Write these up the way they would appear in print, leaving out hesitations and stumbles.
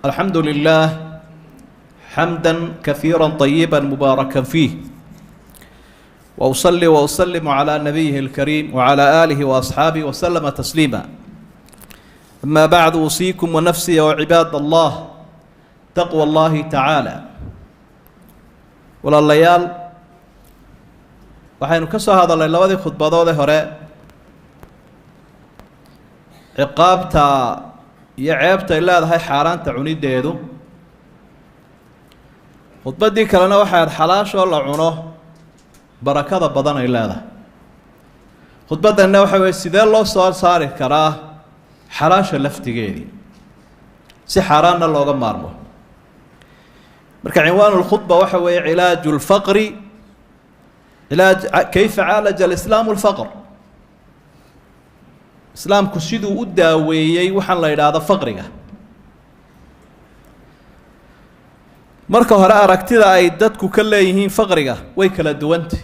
الحمد لله حمدا كثيرا طيبا مباركا فيه، وأصلي وأسلم على نبيه الكريم وعلى آله وأصحابه وسلم تسليما. أما بعد، أوصيكم ونفسي وعباد الله تقوى الله تعالى. Walaalayaal, waxaynu ka soo hadalnay labadii khudbadoodee hore ciqaabta iyo ceebta ay leedahay xaaraanta cunideedu. Khudbaddii kalena waxay ahayd xalaashoo la cuno barakada badan ay leedahay. Khudbaddanna waxa weye sidee loo soo saari karaa xalaasha laftigeedii si xaaraanna looga maarmo. Marka cinwaan lkhudba waxa weeye cilaaju lfaqri, cilaaj kayfa caalaja alislaamu lfaqr, islaamku siduu u daaweeyey waxaan la idhaahdo faqriga. Marka hore, aragtida ay dadku ka leeyihiin faqriga way kala duwantay.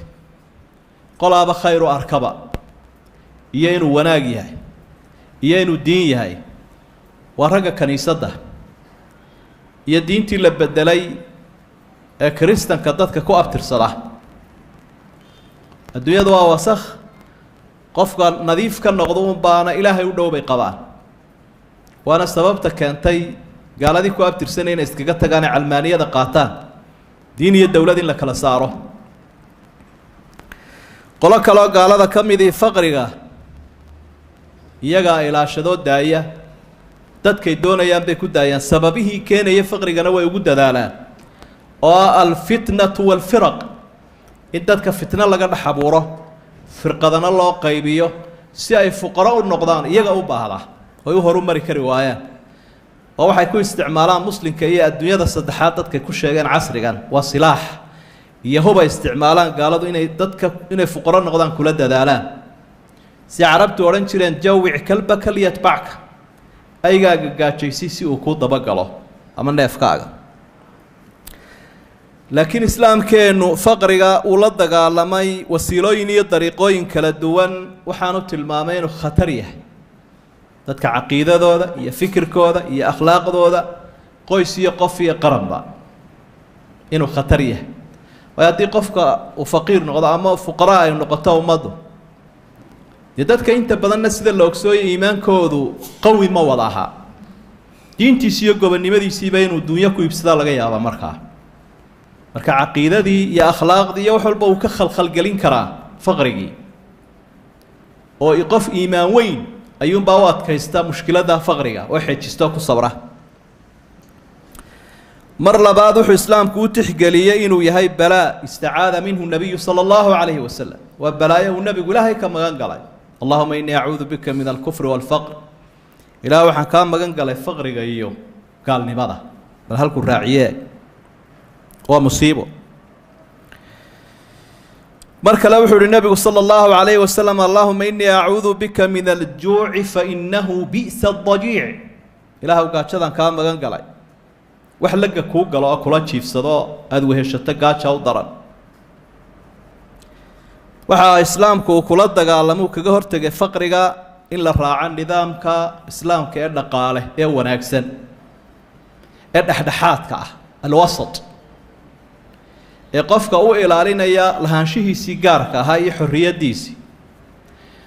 Qolaaba khayr u arkaba iyo inuu wanaag yahay iyo inuu diin yahay waa ragga kaniisadda iyo diintii la bedelay ee kiristanka dadka ku abtirsada. Adduunyadu waa wasakh, qofka nadiif ka noqdo un baana Ilaahay u dhow bay qabaan, waana sababta keentay gaaladii ku abtirsanay inay iskaga tagaan ee calmaaniyada qaataan, diin iyo dowlad in la kala saaro. Qolo kaloo gaalada ka midii faqriga iyagaa ilaashadoo daaya, dadkay doonayaan bay ku daayaan, sababihii keenaya faqrigana way ugu dadaalaan, oo ah alfitnatu waalfiraq, in dadka fitno laga dhex abuuro, firqadana loo qaybiyo si ay fuqaro u noqdaan iyaga u baahda oy u horumari kari waayaan. Oo waxay ku isticmaalaan muslimka iyo adduunyada saddexaad dadkay ku sheegeen casrigan waa silaax iyo hubay isticmaalaan gaaladu inay dadka inay fuqaro noqdaan kula dadaalaan. Si carabtu odhan jireen, jawic kalbaka liyatbacka, aygaaga gaajaysi si uu kuu dabagalo ama neefkaaga. Laakiin islaamkeennu faqriga uu la dagaalamay wasiilooyin iyo dariiqooyin kala duwan, waxaanu tilmaamay inuu khatar yahay dadka caqiidadooda iyo fikirkooda iyo akhlaaqdooda, qoys iyo qof iyo qaranba inuu khatar yahay. Waayo, haddii qofka uu faqiir noqdo ama fuqaraa ay noqoto ummaddu, dee dadka inta badanna sida la ogsooyay iimaankoodu qawi ma wada aha, diintiisi iyo gobonnimadiisiiba inuu dunyo ku iibsadaa laga yaaba. Markaa marka caqiidadii iyo akhlaaqdii iyo wax walba uu ka khalkhalgelin karaa faqrigii, oo qof iimaan weyn ayuunbaa u adkaysta mushkiladda faqriga oo xejista oo ku sabra. Mar labaad, wuxuu islaamku u tixgeliyey inuu yahay balaa istacaada minhu nabiyu sala allahu calayhi wasalam. Waa balaayo uu nebigu Ilaahay ka magan galay: allahuma innii acuudu bika min alkufri waalfaqr, ilaah waxaan kaa magan galay faqriga iyo gaalnimada. Bal halkuu raaciye, waa musiibo. Mar kale wuxuu uhi nebigu sala allahu calayhi wasalam: allahuma innii acuudu bika min aljuuci fainahu bi'sa adajiic, ilaahw gaajadan kaa magan galay, wax laga kuu galo oo kula jiifsado aada weheshato gaaja u daran. Waxaa islaamku uu kula dagaalamuu kaga hortegay faqriga in la raaco nidaamka islaamka ee dhaqaale ee wanaagsan ee dhexdhexaadka ah, alwasat, ee qofka u ilaalinaya lahaanshihiisii gaarka ahaa iyo xorriyaddiisii,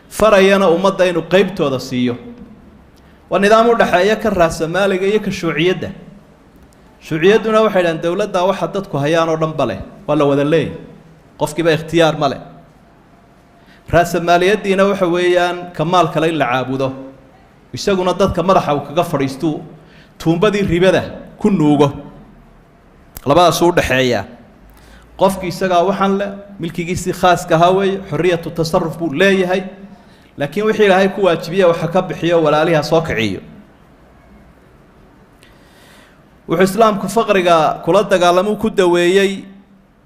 farayana ummadda inuu qeybtooda siiyo. Waa nidaam u dhexeeya ka raasamaaliga iyo ka shuuciyadda. Shuuciyadduna waxay dhahaan dowladda waxa dadku hayaan oo dhan ba leh, waa la wada leeyay, qofkiiba ikhtiyaar ma leh. Raasamaaliyaddiina waxa weeyaan ka maal kale in la caabudo, isaguna dadka madaxa uu kaga fadhiistuu tuumbadii ribada ku nuugo. Labadaasuu udhaxeeyaa. Qofki isagaa waxaan leh, milkigiisii khaaska ahaa weeye, xorriyatu tasaruf buu leeyahay, laakiin wixii Ilaahay ku waajibiya waxa ka bixiyo, walaaliha soo kiciyo. Wuxuu islaamku faqriga kula dagaalamuu ku daweeyey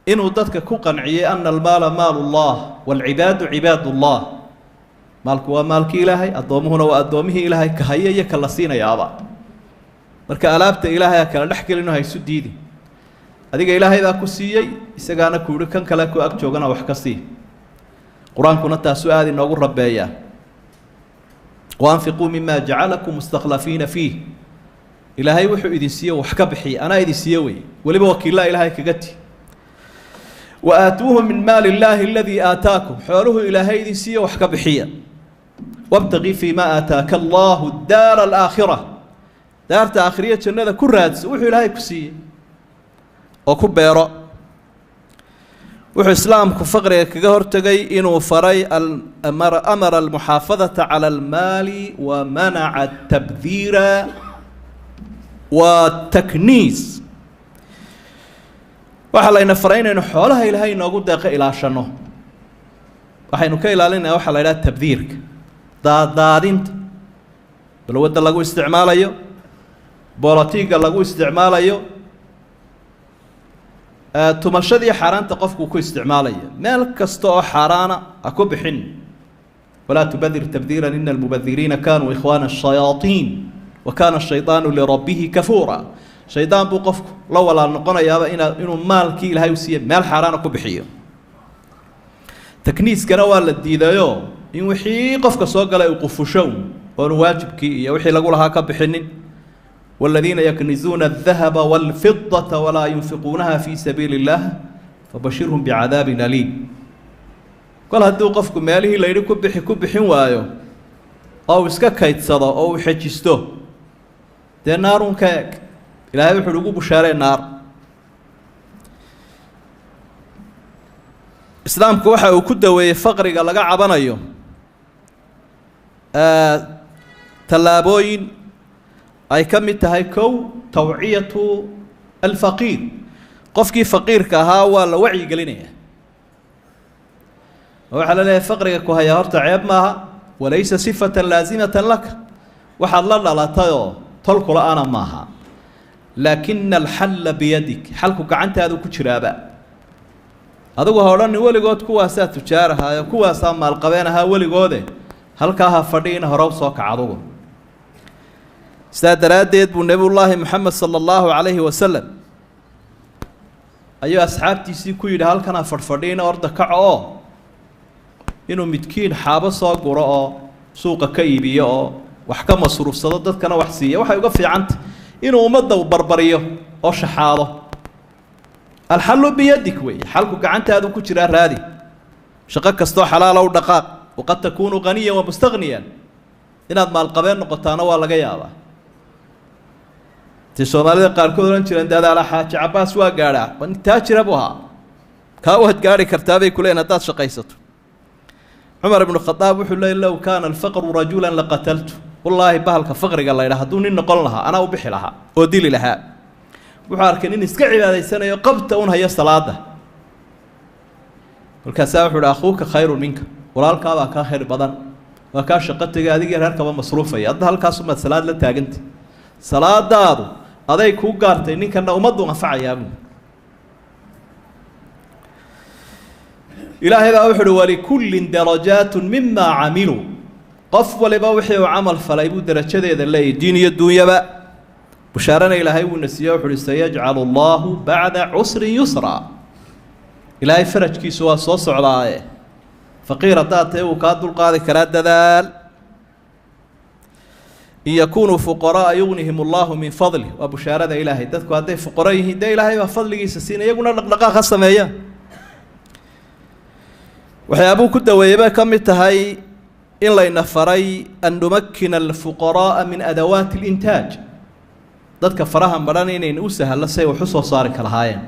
inuu dadka ku qanciyey ana almaala maal ullah waalcibaadu cibaad ullah, maalku waa maalkii Ilaahay, addoomuhuna waa addoomihii Ilaahay, ka haya iyo ka la siinayaaba. Marka alaabta Ilaahay ha kala dhex gelino, ha isu diidi. Adiga Ilaahay baa ku siiyey, isagaana ku yihi kan kale ku ag joogana wax ka sii. Qur-aankuna taasuu aada inoogu rabeeyaa: waanfiquu mima jacalakum mustakhlafiina fiih. Ilaahay wuxuu idin siiye wax ka bixiya, anaa idin siiye wey, weliba wakiillaa Ilaahay kaga ti. Wa aatuuhu min maali illaahi aladii aataakum, xooluhu Ilaahay idin siiye wax ka bixiya. Wabtaqii fii ma aataaka allaahu daara alaakhira, daarta aakhiriya jannada ku raadso wuxuu Ilaahay ku siiyey oo ku beero. Wuxuu islaamku faqriga kaga hortegay inuu faray amara almuxaafadata cala almaali wa manaca atabdiira wa takniis. Waxaa layna faray inaynu xoolaha Ilaahay inoogu deeqo ilaashano. Waxaynu ka ilaalinaya waxaa la idhaha tabdiirka, daadaadinta, balwadda lagu isticmaalayo, bolotiga lagu isticmaalayo, tumashadii xaaraanta qofku ku isticmaalayo. Meel kasta oo xaaraana ha ku bixin. Walaa tubadir tabdiira ina almubadiriina kanuu ikhwaana ashayaaطiin wa kaana ashayطaanu lirabbihi kafuura. Shaydaan buu qofku la walaal noqonayaaba inaa inuu maalkii Ilaahay u siiye meel xaaraana ku bixiyo. Takniiskana waa la diidayoo, in wixii qofka soo galay uu qufusho oonu waajibkii iyo wixii lagu lahaa ka bixinin. والذiina yaknizuuna الذahaba والfidaةa walaa yunfiquunaha fi sabiili الlah fabashirhum bicadaabi aliim. Kol hadduu qofku meelihii layidhi ku bixi ku bixin waayo oo uu iska kaydsado oo uu xejisto, dee naarun ka eg. Ilaahay wuxu uhi ugu bushaaree naar. Islaamku waxa uu ku daweeyey faqriga laga cabanayo tallaabooyin ay ka mid tahay: kow, tawciyatu alfaqiir, qofkii faqiirka ahaa waa la wacyigelinaya. Waxaa la leeyahay faqriga ku hayaa horta ceeb maaha, walaysa sifatan laasimatan laka, waxaad la dhalatayoo tolkula ana maaha, laakina alxalla biyadik, xalku gacantaadu ku jiraaba. Adigu ha odhanin weligood kuwaasaa tujaar ahaayo, kuwaasaa maalqabeen ahaa weligoode, halkaa ha fadhiina, hore u soo kac adugu. Sidaa daraaddeed buu Nebiyullaahi Moxamed sala allahu calayhi wasalam ayuu asxaabtiisii ku yidhi: halkan ha fadhfadhiina, orda kaco oo inuu midkiin xaabo soo guro oo suuqa ka iibiyo oo wax ka masruufsado, dadkana wax siiya, waxay uga fiicantay inuu ummadda barbariyo oo shaxaado. Alxallu biyadik weeye, xalku gacantaadu ku jiraa, raadi shaqo kastoo xalaala u dhaqaaq. Waqad takuunu haniyan wa mustaqniyan, inaad maalqabeen noqotaana waa laga yaabaa. Ti soomaalida qaarkood odhan jireen dadaala Xaaji Cabbaas waa gaadhaa, taajira buu ahaa, kaa waad gaarhi kartaa bay kuleeyiin haddaad shaqaysato. Cumar ibnu Khadaab wuxuu leeyay: low kaana alfaqru rajulan laqataltu. Wallaahi bahalka faqriga la ydhaha hadduu nin noqon lahaa anaa u bixi lahaa oo dili lahaa. Wuxuu arkay nin iska cibaadaysanayo, qabta un hayo salaada, markaasaa wuxuu uhi: akhuuka khayrun minka, walaalkaabaa kaa khayr badan, waa kaa shaqo tegay adigii reerkaba masruufaya, adna halkaasumaad salaad la taagantay, salaadaadu aday kuu gaartay, ninkana ummaddu anfacayaabu. Ilaahay baa wuxu uhi: walikullin darajaatu mima camiluu, qof waliba wixii uu camal falay buu darajadeeda leeyahy, diin iyo duunyaba. Bushaarana Ilaahay wuuna siiye, wuxu uhi: sayajcalu allahu bacda cusrin yusra. Ilaahay farajkiisu waa soo socdaaye, faqiir haddaad tahay wuu kaa dulqaadi karaa, dadaal. In yakunuu fuqara'a yugnihim allahu min fadlih, waa bushaarada Ilaahay. Dadku hadday fuqaro yihiin dee Ilaahay baa fadligiisa siina, iyaguna dhaqdhaqaaq ha sameeyaan. Waxyaabuu ku daweeyey bay ka mid tahay in layna faray an numakkina alfuqaraa'a min adawaati alintaaj, dadka faraha madhan inaynu u sahallo say wax u soo saari kalahaayeen,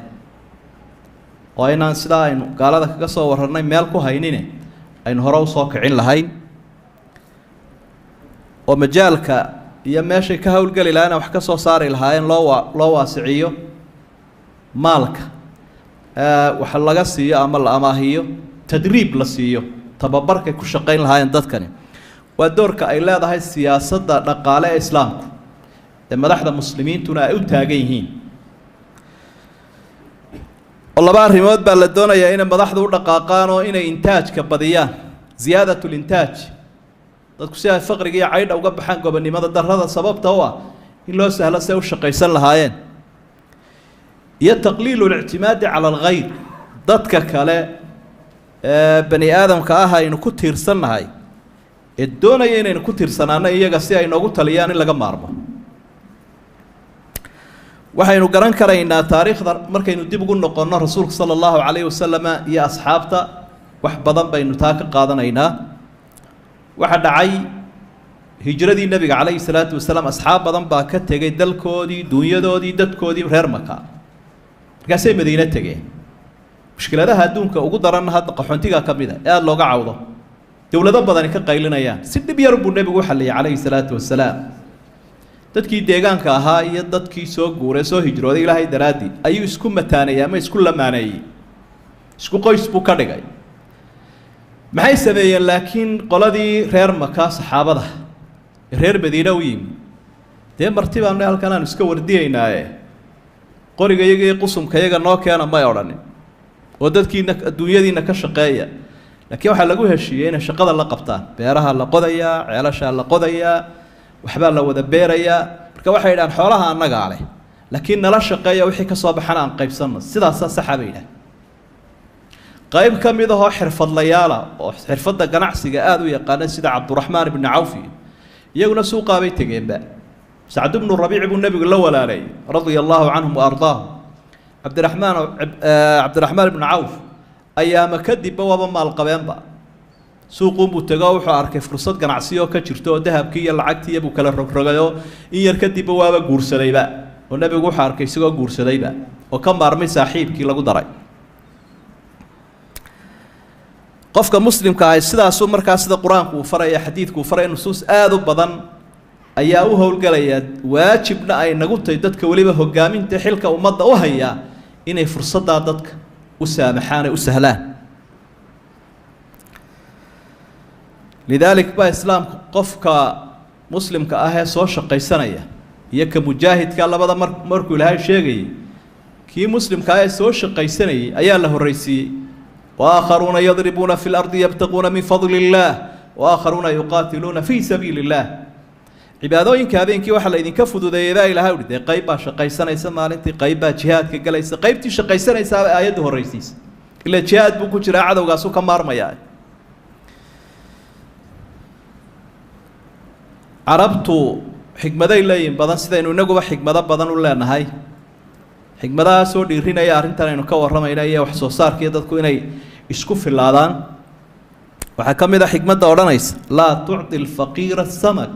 oo inaan sidaa aynu gaalada kaga soo warrannay meel ku haynine aynu hore usoo kicin lahayn, oo majaalka iyo meeshay ka howlgeli lahayen wax ka soo saari lahaayeen loo waasiciyo, maalka wax laga siiyo ama la amaahiyo, tadriib la siiyo, tababarkay ku shaqayn lahaayeen dadkani. Waa doorka ay leedahay siyaasadda dhaqaale ee islaamku ee madaxda muslimiintuna ay u taagan yihiin. Oo laba arrimood baa la doonayaa inay madaxdu u dhaqaaqaan, oo inay intaajka badiyaan, ziyaadat lintaaj, dadku si ay faqriga iyo caydha uga baxaan, gobonnimada darrada sababta u ah in loo sahlo si ay u shaqaysan lahaayeen, iyo taqliilu lictimaadi cala alghayr, dadka kale ee bani aadamka ah aynu ku tiirsannahay ee doonaya inaynu ku tiirsanaano iyaga si ay noogu taliyaan in laga maarmo. Waxaynu garan karaynaa taariikhda markaynu dib ugu noqonno rasuulka sala allahu calayhi wasalam iyo asxaabta, wax badan baynu taa ka qaadanaynaa. Waxa dhacay hijradii nebiga calayhi salaatu wasalaam, asxaab badan baa ka tegey dalkoodii, dunyadoodii, dadkoodii reer Maka, markaasay Madiine tegeen. Mushkiladaha adduunka ugu daranna hadda qaxoontigaa ka mid a ee aada looga cawdo, dowlado badani ka qaylinayaan. Si dhib yar buu nebigu u xalliyay calayhi salaatu wasalaam. Dadkii deegaanka ahaa iyo dadkii soo guuray, soo hijrooday ilaahay daraaddii ayuu isku mataaneeyey ama isku lamaaneeyey, isku qoys buu ka dhigay. Maxay sameeyeen laakiin qoladii reer Maka saxaabada reer Madiine u yimi? Dee marti baanu halkan aanu iska wardiyeynaaye, qoriga iyaga iyo qusumka iyaga noo keena may odhanin, oo dadkiina adduunyadiina ka shaqeeya. Laakiin waxaa lagu heshiiyey inay shaqada la qabtaan. Beeraha la qodayaa, ceelashaa la qodayaa, waxbaa la wada beerayaa. Marka waxay yidhahaan xoolaha annagaa leh, laakiin nala shaqeeya, wixii ka soo baxana aan qaybsanno. Sidaasaa saxa bay yidhahan. Qayb ka mid ahoo xirfadlayaala oo xirfadda ganacsiga aada u yaqaana sida Cabduraxmaan ibni Cawf, iyaguna suuqaabay tegeenba. Sacd ibnu Rabiic buu nebigu la walaaleeyey radia allahu canhum wa ardaahum. Cabdiraxmaan ibnu Cawf ayaama kadibba waaba maalqabeenba. Suuquunbuu tego, wuxuu arkay fursad ganacsi oo ka jirto oo dahabkii iyo lacagtiiyo buu kala rogrogayoo in yar kadibba waaba guursadayba, oo nebigu wuxuu arkay isagoo guursadayba oo ka maarmay saaxiibkii lagu daray. Qofka muslimka ahi sidaasuu markaa sida qur-aanku uu faraya, xadiidku uu faraya, nusuus aada u badan ayaa u howlgelaya. Waajibna ay nagu tahay dadka weliba hogaaminta xilka ummadda u hayaa inay fursaddaa dadka u saamaxaan ee u sahlaan. Lidaalik baa islaamku qofka muslimka ah ee soo shaqaysanaya iyo ka mujaahidka labada mar markuu ilaahay sheegayay, kii muslimka ah ee soo shaqaysanayay ayaa la horraysiiyey. Waakharuuna yadribuuna fi lardi yabtaquuna min fadli illaah waakharuuna yuqaatiluuna fii sabiili illaah. Cibaadooyinka habeenkii waxaa la idinka fududeeyey baa ilahay uhi, dee qayb baa shaqaysanaysa maalintii, qayb baa jihaadka galaysa. Qaybtii shaqaysanaysaaba aayadda horraysiisa, ila jihaad buu ku jiraa, cadowgaasu ka maarmayaa. Carabtu xikmaday leeyihin badan, sidaynu inaguba xikmado badan u leenahay. Xikmadaha soo dhiirinaya arrintan aynu ka warramayna iyo wax soo saarkiiyo dadku inay isku filaadaan waxaa ka mid a xikmadda odhanaysa: laa tucطi alfaqiira asamak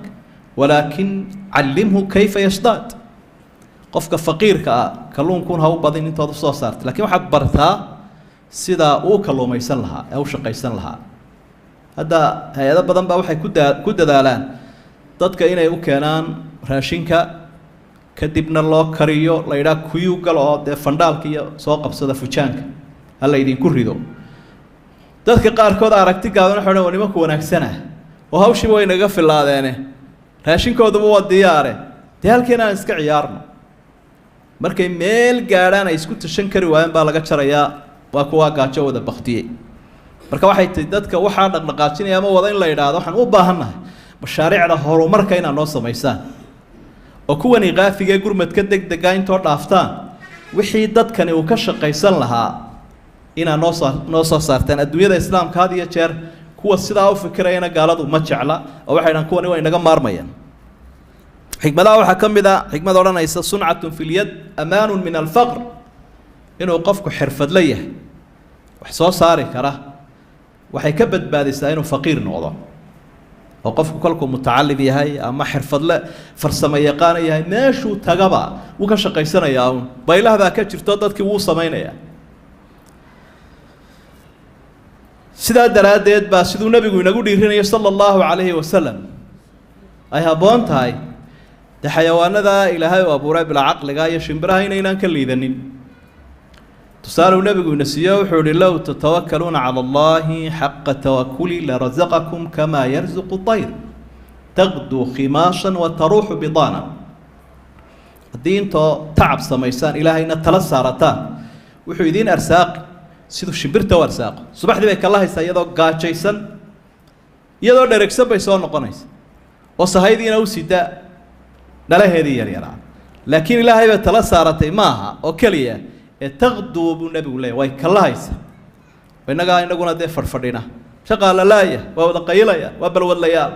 walaakin callimhu kayfa yashdaad. Qofka faqiirka ah kalluunkuun ha u badin intood usoo saarta, lakiin waxaad bartaa sidaa uu kalluumaysan lahaa ee u shaqaysan lahaa. Hadda hay-ado badan baa waxay ku dadaalaan dadka inay u keenaan raashinka, kadibna loo kariyo, la yidhaha kuyuu gal oo dee fandhaalka iyo soo qabsada fujaanka ha la idinku rido. Dadka qaarkood aragti gaaban waxay odhan, waa nimanku wanaagsanah oo hawshiiba way naga filaadeene, raashinkooduba waa diyaare, dee halkeen aan iska ciyaarno. Markay meel gaadhaan ay isku tashan kari waayeen baa laga jarayaa, waa kuwaa gaajo wada baktiyey. Marka waxay tahi dadka waxaa dhaqdhaqaajinaya ama wada in la yidhaahdo waxaan u baahannahay mashaariicda horumarka inaad noo samaysaan, oo kuwan iqaafiga ee gurmadka deg dega intoo dhaaftaan wixii dadkani uu ka shaqaysan lahaa inaad noosoo noo soo saartaan. Adduunyada islaamka had iyo jeer kuwa sidaa u fikirayana gaaladu ma jecla, oo waxay dhahan kuwani waa inaga maarmayaan. Xikmadaha waxaa ka mid a xikmad odhanaysa: suncatun fi lyad amaanun min alfaqr. Inuu qofku xirfadla yahay, wax soo saari kara, waxay ka badbaadisaa inuu faqiir noqdo. Oo qofku kolkuu mutacalim yahay ama xirfadle farsamo yaqaana yahay, meeshuu tagaba wuu ka shaqaysanayaa uun, baylah baa ka jirto dadkii wuu samaynayaa. Sidaa daraaddeed baa siduu nebigu inagu dhiirinayo sala allahu calayhi wasalam ay habboon tahay dee xayawaanadaa ilaahay u abuuray bilaa caqliga iyo shimbiraha inaynaan ka liidanin. Tusaaluu nebigu ina siiyo, wuxuu ihi: low tatawakaluuna cala allahi xaqa tawakuli larasaqakum kamaa yarzuqu طayr taqduu khimaashan wa taruuxu bidaana. Haddii intoo tacab samaysaan ilaahayna tala saarataan, wuxuu idiin arsaaqi siduu shimbirta u arsaaqo. Subaxdii bay kala haysaa iyadoo gaajaysan, iyadoo dheregsan bay soo noqonaysa oo sahaydiina u sida dhalaheedii yaryaraa, laakiin ilaahay bay tala saaratay maaha oo keliya ee taqduu buu nebigu leeyay, way kala haysa. Innagaa inaguna dee fadhfadhina, shaqaa la laaya, waa wada qayilaya, waa balwadlayaal.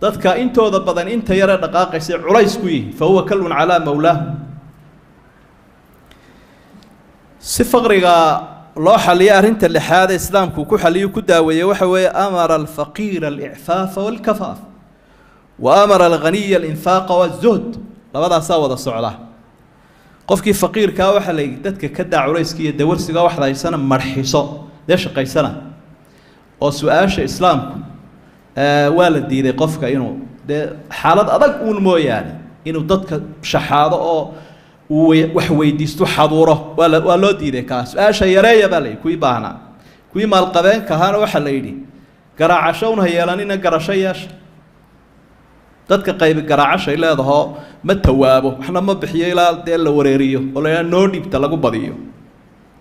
Dadka intooda badan inta yaree dhaqaaqaysa culays ku yihi, fa huwa kalun calaa mawlaahu. Si faqriga loo xaliyo, arrinta lixaad ee islaamku ku xaliyo, ku daaweeyey, waxa weeye: amara alfaqiira alicfaafa walkafaaf wa amara alghaniya alinfaaqa wazuhd. Labadaasaa wada socda. Qofkii faqiirkaa waxaa la yidhi dadka ka daa culayska iyo dawarsiga, waxda haysana marxiso, dee shaqaysana. Oo su-aasha islaamku waa la diiday qofka inuu dee xaalad adag uun mooyaane inuu dadka shaxaado oo uu wax weydiisto, xaduuro, waa la waa loo diiday. Kaa su-aasha yareeya baa la yidhi kuwii baahnaa. Kuwii maalqabeenka ahaana waxaa la yidhi garaacasho un ha yeelanina, garasho yeesha. Dadka qaybi garaacashay leedahoo ma tawaabo, waxna ma bixiyo ilaa dee la wareeriyo oo la yidhaha noo dhiibta lagu badiyo.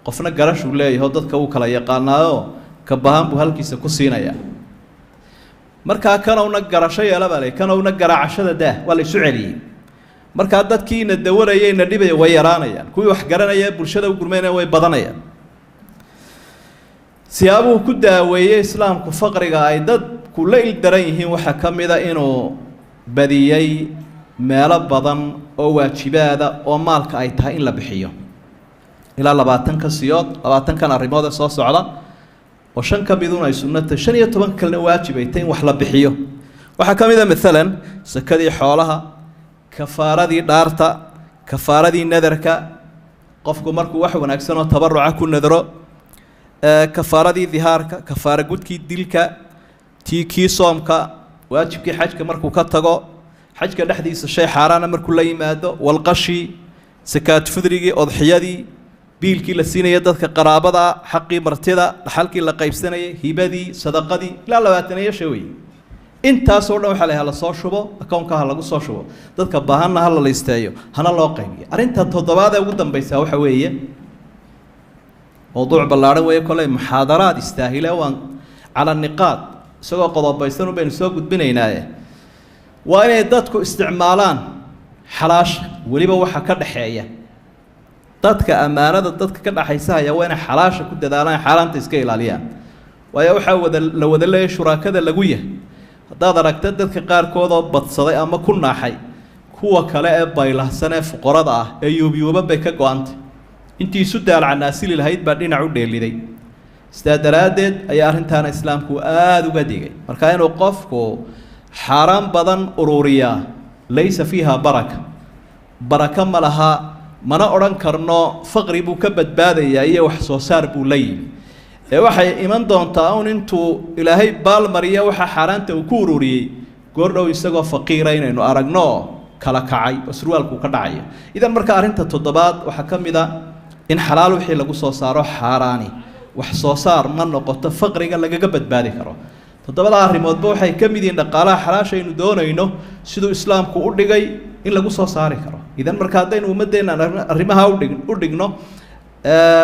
Qofna garashuu leeyaho, dadka wuu kala yaqaanaayo, ka bahan buu halkiisa ku siinayaa. Markaa kanowna garasho yeela baa la, kanowna garaacashada daah. Waa la isu celiyey. Markaa dadkiina dawaraya, ina dhibaya, way yaraanayaan. Kuwii wax garanaya, bulshada u gurmaynaya, way badanayaan. Siyaabuhu ku daaweeyey islaamku faqriga ay dadku la ildaran yihiin waxaa ka mida inuu badiyey meelo badan oo waajibaada oo maalka ay tahay in la bixiyo, ilaa 20-ka siyood, 20-kan arrimood ee soo socda, oo 5 ka miduna ay sunno tahay, 15 kalena waajib ay tahay in wax la bixiyo. Waxaa ka mid a maalan sakadii xoolaha, kafaaradii dhaarta, kafaaradii nadarka, qofku markuu wax wanaagsan oo tabaruca ku nadro, kafaaradii dihaarka, kafaara gudkii dilka, tii kii soomka, waajibkii xajka markuu ka tago, xajka dhexdiisa shay xaaraana markuu la yimaado, walqashi, sakaat fudrigii, odxiyadii, biilkii la siinaya dadka qaraabada, xaqii martida, dhaxalkii la qaybsanayay, hibadii, sadaqadii, ilaa 20 shay weeye. Intaasoo dhan waxaa la hala soo shubo akoonka, ha lagu soo shubo, dadka baahanna ha la listeeyo, hana loo qaybiyo. Arrinta toddobaad ee ugu dambaysa waxa weeye mowduuc ballaadhan weeye, kolley muxaadaraad istaahile, waan cala niqaad isagoo qodobaysan baynu soo gudbinaynaaye, waa inay dadku isticmaalaan xalaasha. Weliba waxa ka dhexeeya dadka, ammaanada dadka ka dhexaysa haya, waa inay xalaasha ku dadaalaan, xaaraanta iska ilaaliyaan. Waayo waxaa wada la wada leeyahy shuraakada lagu yahay. Haddaad aragta dadka qaarkood oo badsaday ama ku naaxay, kuwa kale ee baylahsan ee fuqarada ah ee yuubyuuba bay ka go-antay. Intii isu daalcanaasili lahayd baa dhinac u dheeliday. Sidaa daraaddeed ayaa arrintaana islaamku aada uga digay. Marka inuu qofku xaaraan badan ururiyaa laysa fiiha baraka, baraka ma laha. Mana odhan karno faqri buu ka badbaadayaa iyo wax soo saar buu la yimi, ee waxay iman doontaa un intuu ilaahay baalmariya waxa xaaraanta uu ku ururiyey, goordhow isagoo faqiira inaynu aragno kala kacay oo surwaalku ka dhacayo. Idan marka arrinta toddobaad waxaa ka mid a in xalaal wixii lagu soo saaro. Xaaraani wax soo saar ma noqoto faqriga lagaga badbaadi karo. Toddobada arrimoodba waxay ka mid yihiin dhaqaalaha xalaasha aynu doonayno siduu islaamku u dhigay in lagu soo saari karo. Idan marka haddaynu ummadeenna arrimaha udhig u dhigno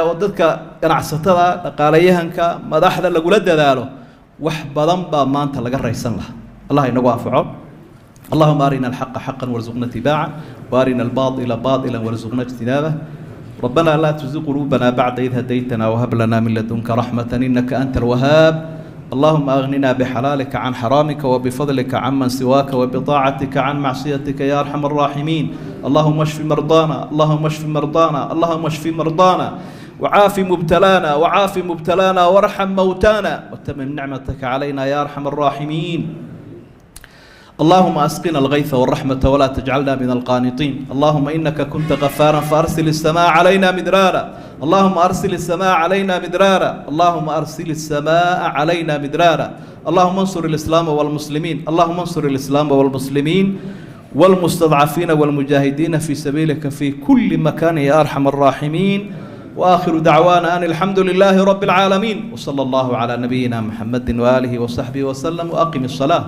oo dadka ganacsatada, dhaqaalayahanka, madaxda lagula dadaalo, wax badan baa maanta laga raysan lahaa. Allah inagu anfaco. اللهم أرنا الحق حقا وارزقنا اتباعه، وأرنا الباطل باطلا وارزقنا اجتنابه. ربنا لا تزغ قلوبنا بعد إذ هديتنا وهب لنا من لدنك رحمة إنك أنت الوهاب. اللهم أغننا بحلالك عن حرامك، وبفضلك عمن سواك، وبطاعتك عن معصيتك يا أرحم الراحمين. اللهم اشف مرضانا، اللهم اشف مرضانا، اللهم اشف مرضانا، وعاف مبتلانا، وعاف مبتلانا، وارحم موتانا، وتمم نعمتك علينا يا أرحم الراحمين. اللهم أسقنا الغيث والرحمة ولا تجعلنا من القانطين. اللهم إنك كنت غفارا فأرسل السماء علينا مدرارا. اللهم أرسل السماء علينا مدرارا. اللهم أرسل السماء علينا مدرارا. اللهم انصر الإسلام والمسلمين. اللهم انصر الإسلام والمسلمين والمستضعفين والمجاهدين في سبيلك في كل مكان يا أرحم الراحمين. وآخر دعوانا أن الحمد لله رب العالمين، وصلى الله على نبينا محمد وآله وصحبه وسلم، وأقم الصلاة.